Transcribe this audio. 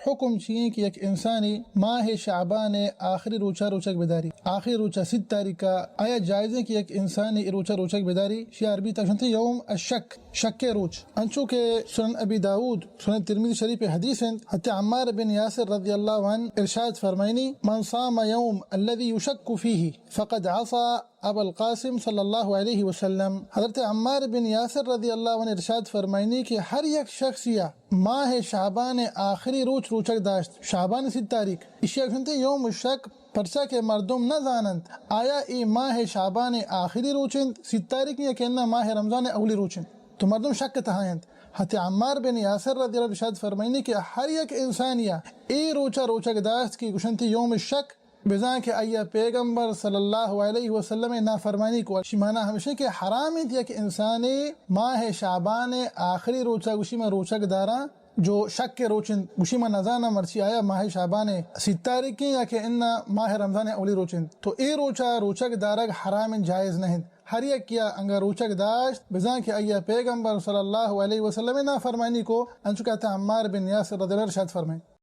حکم چی ایں کہ یک انسانی ماہ شعبان آخری روچا روچگ بداری، آخری روچا سیت تاریخا، آیا جائز ایں کہ یک انسانی روچا روچگ بداری؟ شی عربی تا گوشنت یوم الشک، شک روچ۔ انچو کہ سنن ابی داؤد، سنن ترمذی شریف حدیث انت، حضرت عمار بن یاسر رضی اللہ عنہ ارشاد فرمائنی، من صام یوم الذی یشک فیہ فقد عصا ابا القاسم صلی اللہ علیہ وسلم۔ حضرت عمار بن یاسر رضی اللہ عنہ ارشاد فرمائنی کہ ہر یک شخص یا ماہ شعبان آخری روچ روچگ داشت، شعبان سیت تاریخ، اشیا گوشنت یوم الشک، پرچا کہ مردم نہ زاننت آیا اے ماہ شعبان آخری روچ انت، سیت تاریخ، یا کہ اناں ماہ رمضان اولی روچ انت، تو مردم شک تہا انت۔ حضرت عمار بن یاسر رضی اللہ عنہ ارشاد فرمائنی کہ ہر یک انسانیا اے روچا روچگ داشت کہ گوشنت یوم الشک، بزاں کہ آئی ء پیغمبر صلی اللہ علیہ وسلم ء نافرمانی کو۔ اشی معنی ہمیش انت کہ حرام انت یک انسانے ماہ شعبان ء آخری روچا گوشی من روچگ داراں، جو شک ء روچ انت، گوشی من نزاناں مرچی آیا ماہ شعبان ء سیت تاریخ انت یا کہ اناں ماہ رمضان ء اولی روچ انت۔ تو اے روچا روچگ دارگ حرام انت، جائز نہ انت۔ ہر یکیا انگا روچگ داشت، بزاں کہ آئی ء پیغمبر صلی اللہ علیہ وسلم ء نافرمانی کو، انچو کہ حضرت عمار بن یاسر رضی اللہ عنہ ارشاد فرمائیں۔